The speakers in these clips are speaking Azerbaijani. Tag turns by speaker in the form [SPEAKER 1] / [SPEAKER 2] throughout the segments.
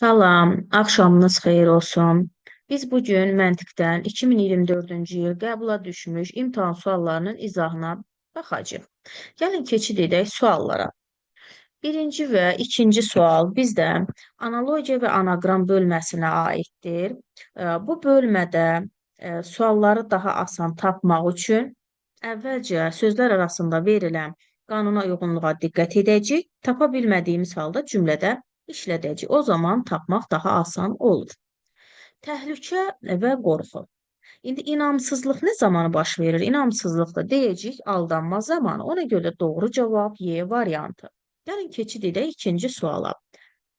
[SPEAKER 1] Salam, axşamınız xeyir olsun. Biz bu gün məntiqdən 2024-cü il qəbula düşmüş imtahan suallarının izahına baxacağıq. Gəlin keçid edək suallara. Birinci və ikinci sual bizdə analogiya və anaqram bölməsinə aiddir. Bu bölmədə sualları daha asan tapmaq üçün əvvəlcə sözlər arasında verilən qanuna uyğunluğa diqqət edəcəyik. Tapa bilmədiyimiz halda cümlədə işlədəcəyik. O zaman tapmaq daha asan olur. Təhlükə və qorxu. İndi inamsızlıq nə zaman baş verir? İnamsızlıq da deyəcəyik aldanma zamanı. Ona görə də doğru cavab Y variantı. Gəlin keçid edək ikinci suala.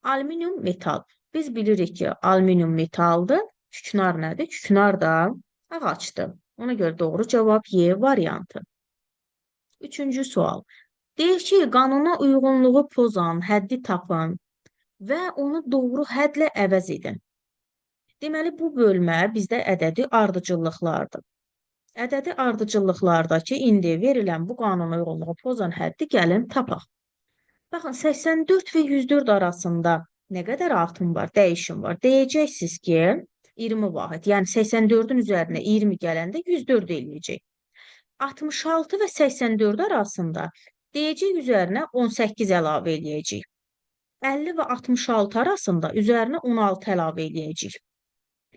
[SPEAKER 1] Alüminium metal. Biz bilirik ki, alüminium metaldır. Küknar nədir? Küknar da ağacdır. Ona görə doğru cavab Y variantı. Üçüncü sual. Deyir ki, qanuna uyğunluğu pozan həddi tapın və onu doğru hədlə əvəz edin. Deməli, bu bölmə bizdə ədədi ardıcıllıqlardır. Ədədi ardıcıllıqlardakı indi verilən bu qanuna uyğunluğu pozan həddi gəlin tapaq. Baxın, 84 və 104 arasında nə qədər artım var, dəyişim var? Deyəcəksiniz ki, 20 vahid. Yəni 84-ün üzərinə 20 gələndə 104 eləyəcək. 66 və 84 arasında deyəcək üzərinə 18 əlavə eləyəcək. 50 və 66 arasında üzərinə 16 əlavə eləyəcəyik.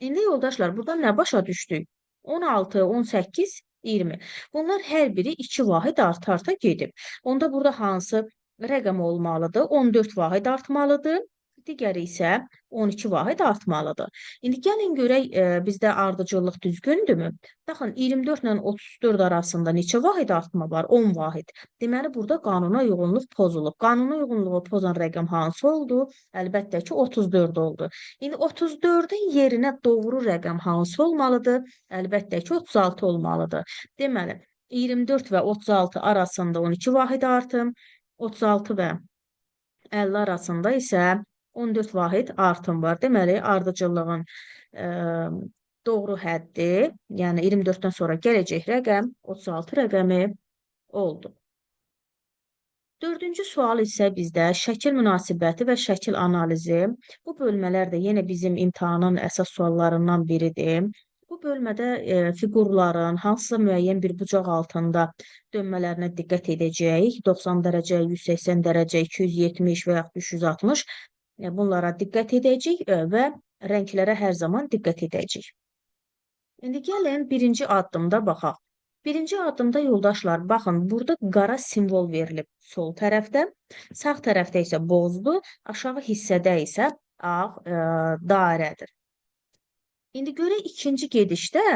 [SPEAKER 1] İndi yoldaşlar, buradan nə başa düşdük? 16, 18, 20. Bunlar hər biri 2 vahid arta-arta gedib. Onda burada hansı rəqəm olmalıdır? 14 vahid artmalıdır. Digəri isə 12 vahid artmalıdır. İndi gəlin görək, bizdə ardıcıllıq düzgündürmü? Baxın, 24 ilə 34 arasında neçə vahid artma var? 10 vahid. Deməli, burada qanuna uyğunluq pozulub. Qanuna uyğunluğu pozan rəqəm hansı oldu? Əlbəttə ki, 34 oldu. İndi 34-ün yerinə doğru rəqəm hansı olmalıdır? Əlbəttə ki, 36 olmalıdır. Deməli, 24 və 36 arasında 12 vahid artım, 36 və 50 arasında isə 14 vahid artım var. Deməli, ardıcıllığın doğru həddi, yəni 24-dən sonra gələcək rəqəm 36 rəqəmi oldu. Dördüncü sual isə bizdə şəkil münasibəti və şəkil analizi. Bu bölmələr də yenə bizim imtahanın əsas suallarından biridir. Bu bölmədə fiqurların hansısa müəyyən bir bucaq altında dönmələrinə diqqət edəcəyik. 90 dərəcə, 180 dərəcə, 270 və yaxud 360. Bunlara diqqət edəcəyik və rənglərə hər zaman diqqət edəcəyik. İndi gəlin birinci addımda baxaq. Birinci addımda yoldaşlar, baxın, burada qara simvol verilib sol tərəfdə, sağ tərəfdə isə bozdur, aşağı hissədə isə ağ dairədir. İndi görək ikinci gedişdə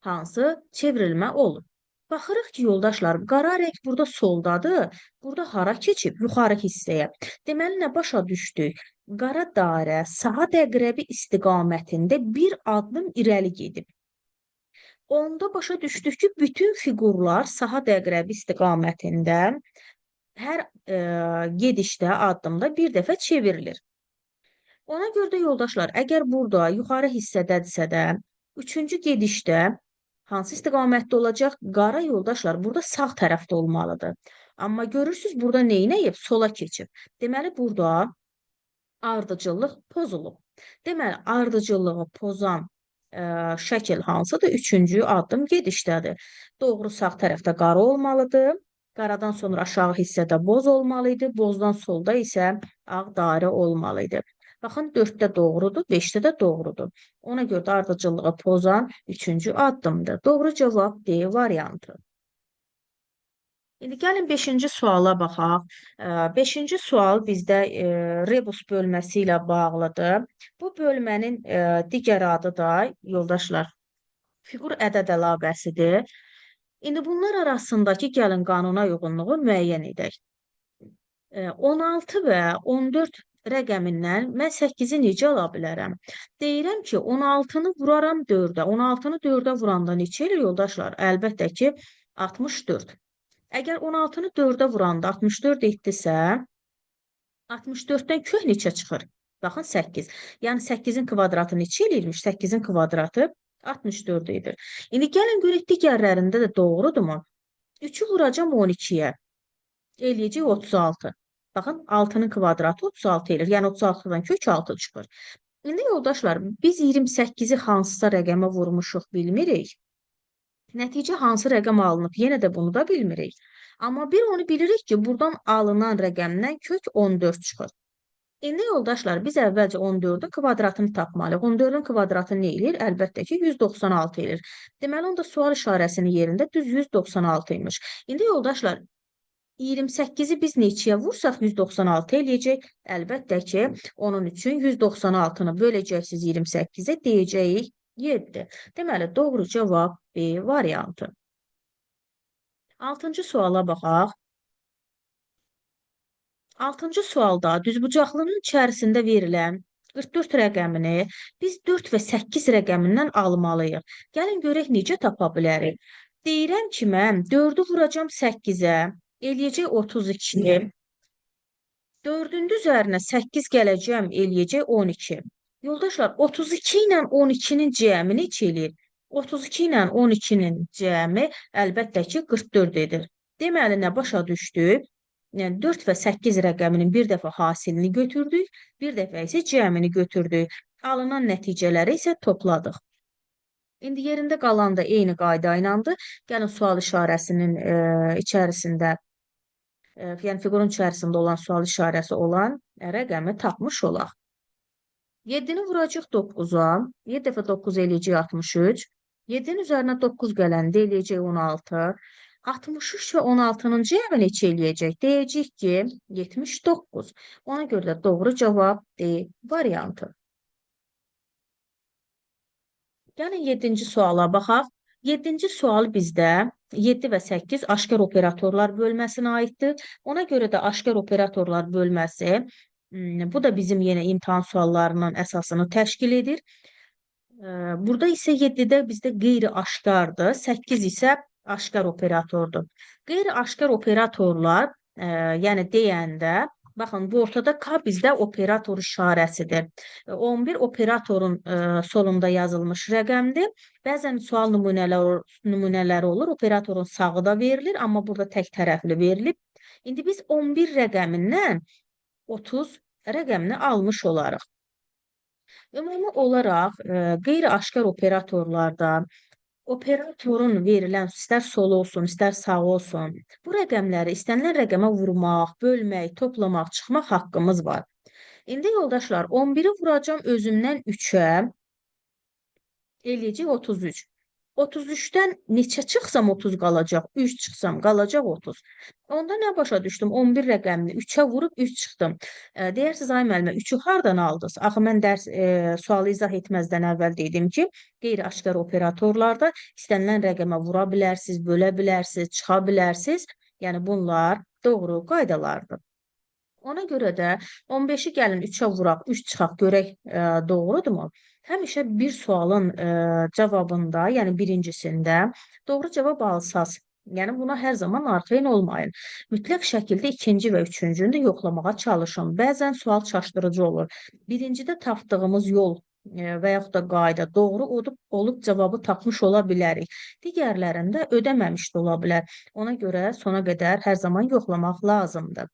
[SPEAKER 1] hansı çevrilmə olur. Baxırıq ki, yoldaşlar, qara rəng burada soldadır, burada hara keçib? Yuxarı hissəyə. Deməli, nə başa düşdük? Qara dairə saat əqrəbi istiqamətində bir addım irəli gedib. Onda başa düşdük ki, bütün fiqurlar saat əqrəbi istiqamətində hər gedişdə, addımda bir dəfə çevrilir. Ona görə də yoldaşlar, əgər burada yuxarı hissədədirsə də, üçüncü gedişdə hansı istiqamətdə olacaq? Qara yoldaşlar burada sağ tərəfdə olmalıdır. Amma görürsünüz, burada neynəyib? Sola keçib. Deməli, burada ardıcıllıq pozulub. Deməli, ardıcıllığı pozan şəkil hansıdır? Üçüncü addım gedişdədir. Doğru sağ tərəfdə qara olmalıdır. Qaradan sonra aşağı hissədə boz olmalıydı. Bozdan solda isə ağ dairə olmalıydı. Baxın, 4-də doğrudur, 5-də də doğrudur. Ona görə də ardıcıllığı pozan üçüncü addımdır. Doğru cavab D variantı. İndi gəlin 5-ci suala baxaq. 5-ci sual bizdə rebus bölməsi ilə bağlıdır. Bu bölmənin digər adı da, yoldaşlar, fiqur ədəd əlaqəsidir. İndi bunlar arasındakı gəlin qanuna uyğunluğu müəyyən edək. 16 və 14 rəqəmindən mən 8-i necə ala bilərəm? Deyirəm ki, 16-nı vuraram 4-ə. 16-nı 4-ə vuranda neçə eləyir yoldaşlar? Əlbəttə ki, 64. Əgər 16-nı 4-ə vuranda 64 etdisə, 64-dən kök neçə çıxır? Baxın, 8. Yəni, 8-in kvadratı neçə eləyirmiş? 8-in kvadratı 64 edir. İndi gəlin görək digərlərində də doğrudurmu? 3-ü vuracam 12-yə. Eləyəcək 36. Baxın, 6-nın kvadratı 36 eləyir. Yəni 36-dan kök 6 çıxır. İndi yoldaşlar, biz 28-i hansısa rəqəmə vurmuşuq bilmirik. Nəticə hansı rəqəm alınıb, yenə də bunu da bilmirik. Amma bir onu bilirik ki, buradan alınan rəqəmdən kök 14 çıxır. İndi yoldaşlar, biz əvvəlcə 14-ün kvadratını tapmalıyıq. 14-ün kvadratı nə eləyir? Əlbəttə ki, 196 eləyir. Deməli, onda sual işarəsinin yerində düz 196 imiş. İndi yoldaşlar, 28-i biz neçəyə vursaq 196 eləyəcək? Əlbəttə ki, onun üçün 196-nı böləcəksiniz 28-ə, deyəcəyik 7. Deməli, doğru cavab B variantı. 6-cı suala baxaq. 6-cı sualda düzbucaqlının içərisində verilən 44 rəqəmini biz 4 və 8 rəqəmindən almalıyıq. Gəlin görək necə tapa bilərik. Deyirəm ki, mən 4-ü vuracam 8-ə, eləyəcək 32. 4-ün üzərinə 8 gələcəm, eləyəcək 12. Yoldaşlar, 32 ilə 12-nin cəmi neçə eləyir? 32 ilə 12-nin cəmi əlbəttə ki, 44 edir. Deməli, nə başa düşdük? Yəni 4 və 8 rəqəminin bir dəfə hasilini götürdük, bir dəfə isə cəmini götürdük. Alınan nəticələri isə topladıq. İndi yerində qalan da eyni qayda ilandır. Gəlin sual işarəsinin içərisində, yəni fiqurun içərisində olan sual işarəsi olan rəqəmi tapmış olaq. 7-ni vuracaq 9-a, 7 dəfə 9 eləyəcək 63, 7-nin üzərinə 9 gələndə eləyəcək 16, 63 və 16-nın cəmi neçə eləyəcək? Deyəcək ki, 79. Ona görə də doğru cavab D variantı. Gəlin 7-ci suala baxaq. 7-ci sual bizdə 7 və 8 aşkar operatorlar bölməsinə aiddir. Ona görə də aşkar operatorlar bölməsi, bu da bizim yenə imtahan suallarının əsasını təşkil edir. Burada isə 7-də bizdə qeyri-aşkardır, 8 isə aşkar operatordur. Qeyri-aşkar operatorlar, yəni deyəndə, baxın, bu ortada K bizdə operator işarəsidir. 11 operatorun solunda yazılmış rəqəmdir. Bəzən sual nümunələri olur, operatorun sağı da verilir, amma burada tək tərəfli verilib. İndi biz 11 rəqəmindən 30 rəqəmini almış olarıq. Ümumi olaraq qeyri-aşkar operatorlarda operatorun verilən istər solu olsun, istər sağı olsun, bu rəqəmləri istənilən rəqəmə vurmaq, bölmək, toplamaq, çıxmaq haqqımız var. İndi yoldaşlar, 11-i vuracam özümdən 3-ə, eləyəcək 33. 33-dən neçə çıxsam 30 qalacaq, 3 çıxsam qalacaq 30. Onda nə başa düşdüm? 11 rəqəmini 3-ə vurub 3 çıxdım. Deyərsiniz, ay müəllimə, 3-ü hardan aldınız? Axı, mən sualı izah etməzdən əvvəl dedim ki, qeyri-aşkar operatorlarda istənilən rəqəmə vura bilərsiniz, bölə bilərsiniz, çıxa bilərsiniz. Yəni, bunlar doğru qaydalardır. Ona görə də 15-i gəlin 3-ə vuraq, 3 çıxaq, görək doğrudurmu? Həmişə bir sualın cavabında, yəni birincisində doğru cavab alsaz, yəni buna hər zaman arxayın olmayın. Mütləq şəkildə ikinci və üçüncünü də yoxlamağa çalışın. Bəzən sual çaşdırıcı olur. Birincidə tapdığımız yol və yaxud da qayda doğru olub cavabı tapmış ola bilərik. Digərlərində ödəməmiş də ola bilər. Ona görə sona qədər hər zaman yoxlamaq lazımdır.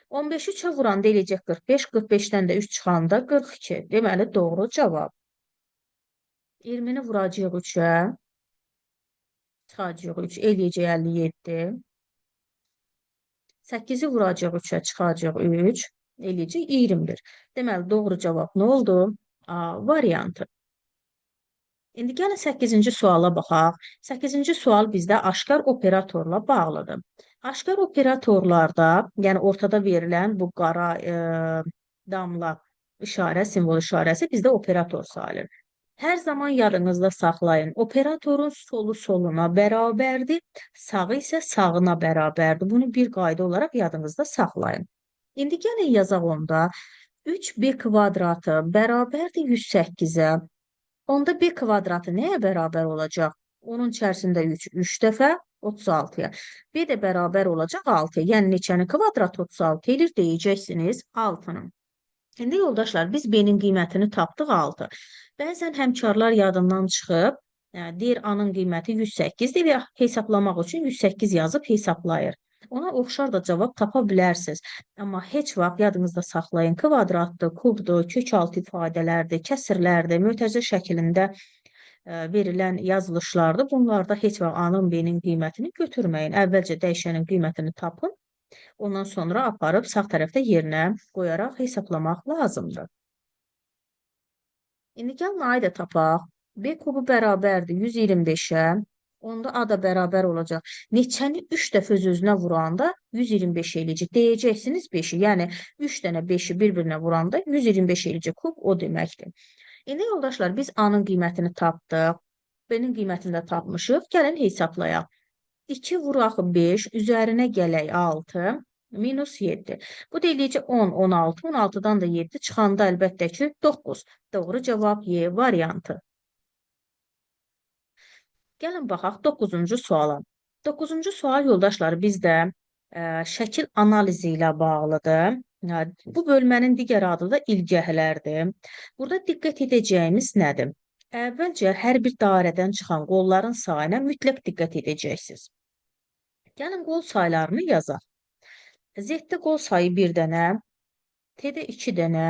[SPEAKER 1] 15-i 3-ə vuranda eləyəcək 45, 45-dən də 3 çıxanda 42. Deməli, doğru cavab. 20-ni vuracaq 3-ə, çıxacaq 3, eləyəcək 57. 8-i vuracaq 3-ə, çıxacaq 3, eləyəcək 21. Deməli, doğru cavab nə oldu? A variantı. İndi gəlin 8-ci suala baxaq. 8-ci sual bizdə aşkar operatorla bağlıdır. Aşkar operatorlarda, yəni ortada verilən bu qara damla işarə, simvol işarəsi bizdə operator sayılır. Hər zaman yadınızda saxlayın. Operatorun solu soluna bərabərdir, sağı isə sağına bərabərdir. Bunu bir qayda olaraq yadınızda saxlayın. İndi gəlin yazaq onda. 3b kvadratı bərabərdir 108-ə. Onda b kvadratı nəyə bərabər olacaq? Onun içərisində 3, 3 dəfə 36-ya. B də bərabər olacaq 6-ya. Yəni neçənin kvadratı 36 eləyir deyəcəksiniz 6-nın. İndi yoldaşlar, biz B-nin qiymətini tapdıq 6. Bəzən həmkarlar yadından çıxıb, deyir A-nın qiyməti 108-dir və hesablamaq üçün 108 yazıb hesablayır. Ona oxşar da cavab tapa bilərsiniz. Amma heç vaxt yadınızda saxlayın, kvadratdır, kubdur, kökaltı ifadələrdir, kəsirlərdir, mötərizə şəklində verilən yazılışlardır. Bunlarda heç vaxt A-nın, B-nin qiymətini götürməyin. Əvvəlcə dəyişənin qiymətini tapın. Ondan sonra aparıb sağ tərəfdə yerinə qoyaraq hesablamaq lazımdır. İndi gəlin A-yı da tapaq. B kubu bərabərdir 125-ə. Onda A da bərabər olacaq. Neçəni 3 dəfə öz-özünə vuranda 125 eləyəcək. Deyəcəksiniz 5-i. Yəni 3 dənə 5-i bir-birinə vuranda 125 eləyəcək. Kub o deməkdir. İndi yoldaşlar, biz A-nın qiymətini tapdıq. B-nin qiymətini də tapmışıq. Gəlin hesablayaq. 2 vuraq 5, üzərinə gələk 6, minus 7. Bu da eləyəcək 10, 16, 16-dan da 7 çıxanda əlbəttə ki 9. Doğru cavab Y variantı. Gəlin baxaq 9-cu suala. 9-cu sual yoldaşlar bizdə şəkil analizi ilə bağlıdır. Bu bölmənin digər adı da ilgəhlərdir. Burada diqqət edəcəyimiz nədir? Əvvəlcə hər bir dairədən çıxan qolların sayına mütləq diqqət edəcəksiniz. Gəlin qol saylarını yazaq. Z-də qol sayı 1 dənə, T-də 2 dənə,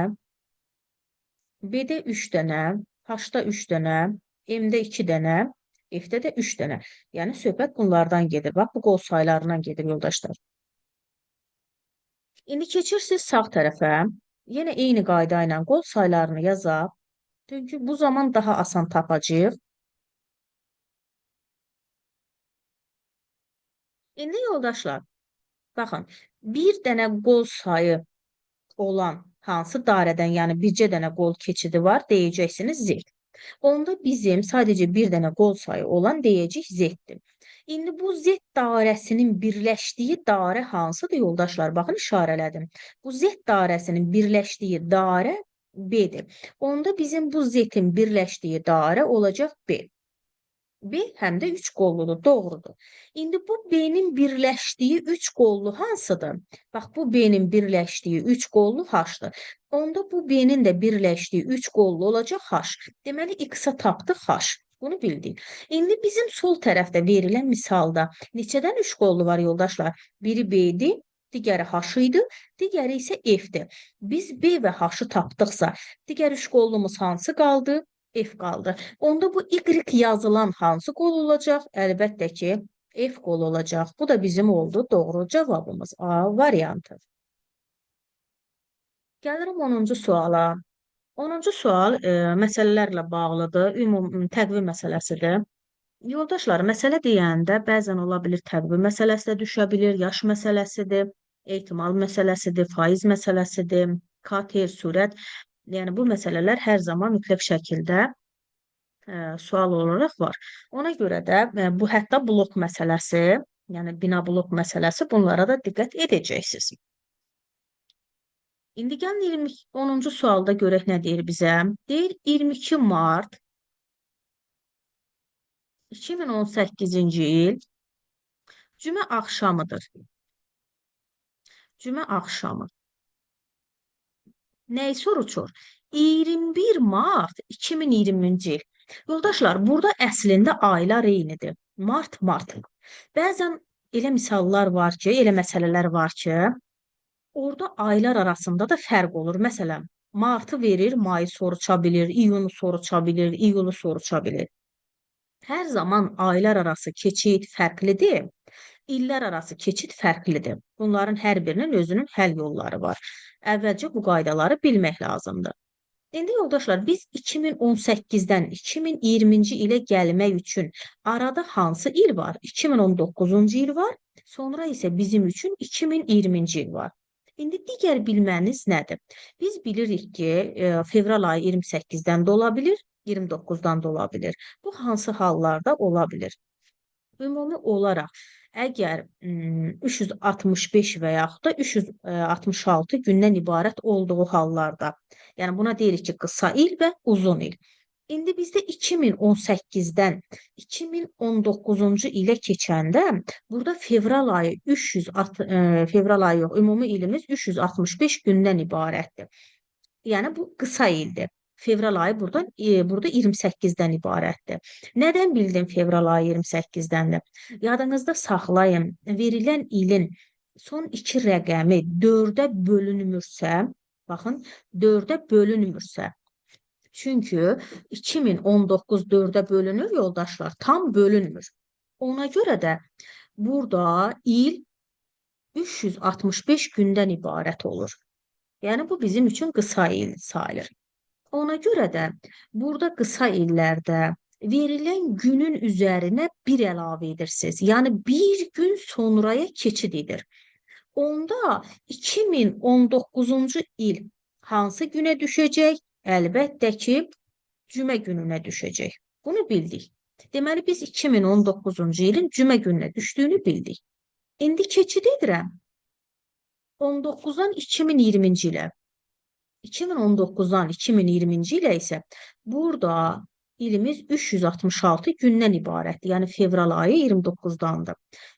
[SPEAKER 1] B-də 3 dənə, H-da 3 dənə, M-də 2 dənə, F-də də 3 dənə. Yəni söhbət bunlardan gedir. Bax, bu qol saylarından gedir yoldaşlar. İndi keçirsiniz sağ tərəfə. Yenə eyni qayda ilə qol saylarını yazaq. Çünki bu zaman daha asan tapacağıq. İndi yoldaşlar, baxın, bir dənə qol sayı olan hansı dairədən, yəni bircə dənə qol keçidi var, deyəcəksiniz Z. Onda bizim sadəcə bir dənə qol sayı olan deyəcək Z-dir. İndi bu Z dairəsinin birləşdiyi dairə hansıdır yoldaşlar? Baxın, işarələdim. Bu Z dairəsinin birləşdiyi dairə B-dir. Onda bizim bu Z-in birləşdiyi dairə olacaq B. B həm də 3 qolludur, doğrudur. İndi bu B-nin birləşdiyi 3 qollu hansıdır? Bax, bu B-nin birləşdiyi 3 qollu H-dır. Onda bu B-nin də birləşdiyi 3 qollu olacaq H. Deməli, X-a tapdıq H. Bunu bildik. İndi bizim sol tərəfdə verilən misalda neçədən 3 qollu var yoldaşlar? Biri B-dir, digəri H idi, digəri isə F-dir. Biz B və H-ı tapdıqsa, digər 3 qollumuz hansı qaldı? F qaldı. Onda bu Y yazılan hansı qol olacaq? Əlbəttə ki, F qolu olacaq. Bu da bizim oldu doğru cavabımız. A variantı. Gəlirəm 10-cu suala. 10-cu sual məsələlərlə bağlıdır. Ümumi təqvim məsələsidir. Yoldaşlar, məsələ deyəndə bəzən ola bilir təqvim məsələsi də düşə bilir, yaş məsələsidir, ehtimal məsələsidir, faiz məsələsidir, kater, sürət. Yəni, bu məsələlər hər zaman mütləq şəkildə sual olaraq var. Ona görə də bu hətta blok məsələsi, yəni bina blok məsələsi, bunlara da diqqət edəcəksiniz. İndi gəlin 10-cu sualda görək nə deyir bizə. Deyir 22 mart 2018-ci il cümə axşamıdır. Cümə axşamı. Nəyi soruşur? 21 mart 2020-ci il. Yoldaşlar, burada əslində aylar eynidir. Mart, mart. Bəzən elə misallar var ki, elə məsələlər var ki, orada aylar arasında da fərq olur. Məsələn, martı verir, mayı soruşa bilir, iyunu soruşa bilir, iyulu soruşa bilir. Hər zaman aylar arası keçid fərqlidir, illər arası keçid fərqlidir. Bunların hər birinin özünün həll yolları var. Əvvəlcə bu qaydaları bilmək lazımdır. İndi yoldaşlar, biz 2018-dən 2020-ci ilə gəlmək üçün arada hansı il var? 2019-cu il var, sonra isə bizim üçün 2020-ci il var. İndi digər bilməniz nədir? Biz bilirik ki, fevral ayı 28-dən də ola bilir, 29-dan da ola bilir. Bu hansı hallarda ola bilir? Ümumi olaraq, əgər 365 və yaxud da 366 gündən ibarət olduğu hallarda, yəni buna deyirik ki, qısa il və uzun il. İndi bizdə 2018-dən 2019-cu ilə keçəndə burada fevral ayı fevral ayı yox, ümumi ilimiz 365 gündən ibarətdir. Yəni bu qısa ildir. Fevral ayı burada 28-dən ibarətdir. Nədən bildim fevral ayı 28-dəndir? Yadınızda saxlayın, verilən ilin son iki rəqəmi 4-ə bölünmürsə, baxın, 4-ə bölünmürsə, çünki 2019 4-ə bölünür yoldaşlar, tam bölünmür. Ona görə də burada il 365 gündən ibarət olur. Yəni, bu bizim üçün qısa il sayılır. Ona görə də burada qısa illərdə verilən günün üzərinə bir əlavə edirsiniz. Yəni, bir gün sonraya keçid edir. Onda 2019-cu il hansı günə düşəcək? Əlbəttə ki, cümə gününə düşəcək. Bunu bildik. Deməli, biz 2019-cu ilin cümə gününə düşdüyünü bildik. İndi keçid edirəm. 19-dan 2020-ci ilə. 2019-dan 2020-ci ilə isə burada ilimiz 366 gündən ibarətdir. Yəni, fevral ayı 29-dandır.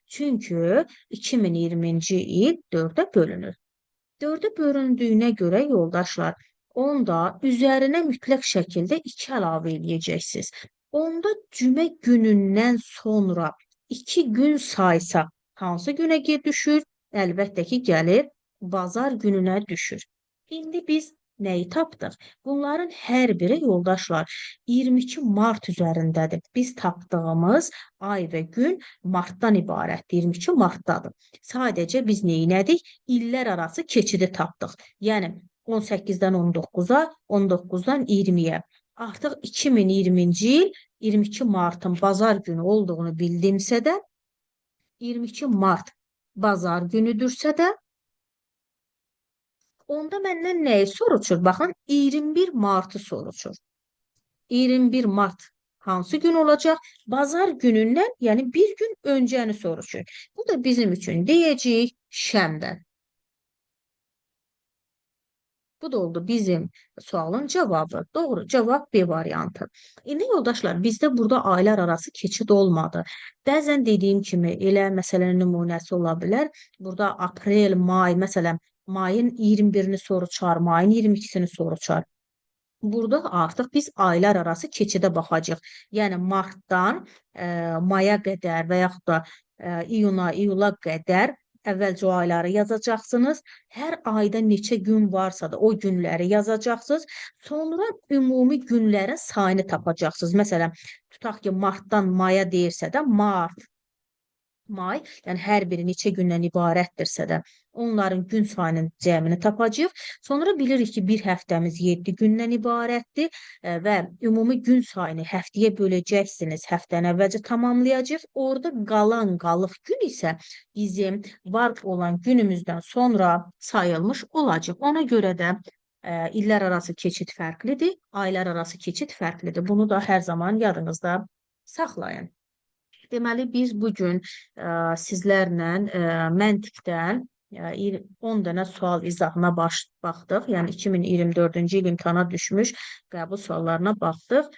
[SPEAKER 1] Çünki 2020-ci il 4-ə bölünür. 4-ə bölündüyünə görə yoldaşlar, onda üzərinə mütləq şəkildə 2 əlavə eləyəcəksiniz. Onda cümə günündən sonra 2 gün saysa hansı günə düşür? Əlbəttə ki, gəlir bazar gününə düşür. İndi biz nəyi tapdıq? Bunların hər biri yoldaşlar 22 mart üzərindədir. Biz tapdığımız ay və gün martdan ibarətdir. 22 martdadır. Sadəcə biz neynədik? İllər arası keçidi tapdıq. Yəni 18-dən 19-a, 19-dan 20-yə. Artıq 2020-ci il 22 martın bazar günü olduğunu bildimsə də, 22 mart bazar günüdürsə də, onda məndən nəyi soruşur? Baxın, 21 martı soruşur. 21 mart hansı gün olacaq? Bazar günündən, yəni bir gün öncəni soruşur. Bu da bizim üçün deyəcəyik şənbə. Bu da oldu bizim sualın cavabı. Doğru, cavab B variantı. İndi yoldaşlar, bizdə burada aylar arası keçid olmadı. Bəzən dediyim kimi, elə məsələn nümunəsi ola bilər. Burada aprel, may, məsələn, mayın 21-ni soruşar, mayın 22-sini soruşar. Burada artıq biz aylar arası keçidə baxacağıq. Yəni, martdan maya qədər və yaxud da iyuna, iyula qədər əvvəlcə o ayları yazacaqsınız. Hər ayda neçə gün varsa da o günləri yazacaqsınız. Sonra ümumi günlərin sayını tapacaqsınız. Məsələn, tutaq ki, martdan maya deyirsə də mart, may, yəni hər biri neçə gündən ibarətdirsə də onların gün sayının cəmini tapacağıq. Sonra bilirik ki, bir həftəmiz 7 gündən ibarətdir və ümumi gün sayını həftəyə böləcəksiniz. Həftəni əvvəlcə tamamlayacağıq. Orada qalan qalıq gün isə bizim var olan günümüzdən sonra sayılmış olacaq. Ona görə də illər arası keçid fərqlidir, aylar arası keçid fərqlidir. Bunu da hər zaman yadınızda saxlayın. Deməli, biz bugün sizlərlə məntiqdən 10 dənə sual izahına baxdıq. Yəni, 2024-cü il imtahana düşmüş qəbul suallarına baxdıq.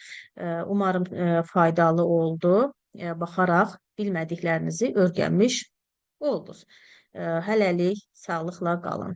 [SPEAKER 1] Umarım faydalı oldu. Baxaraq bilmədiklərinizi öyrənmiş oldunuz. Hələlik sağlıqla qalın.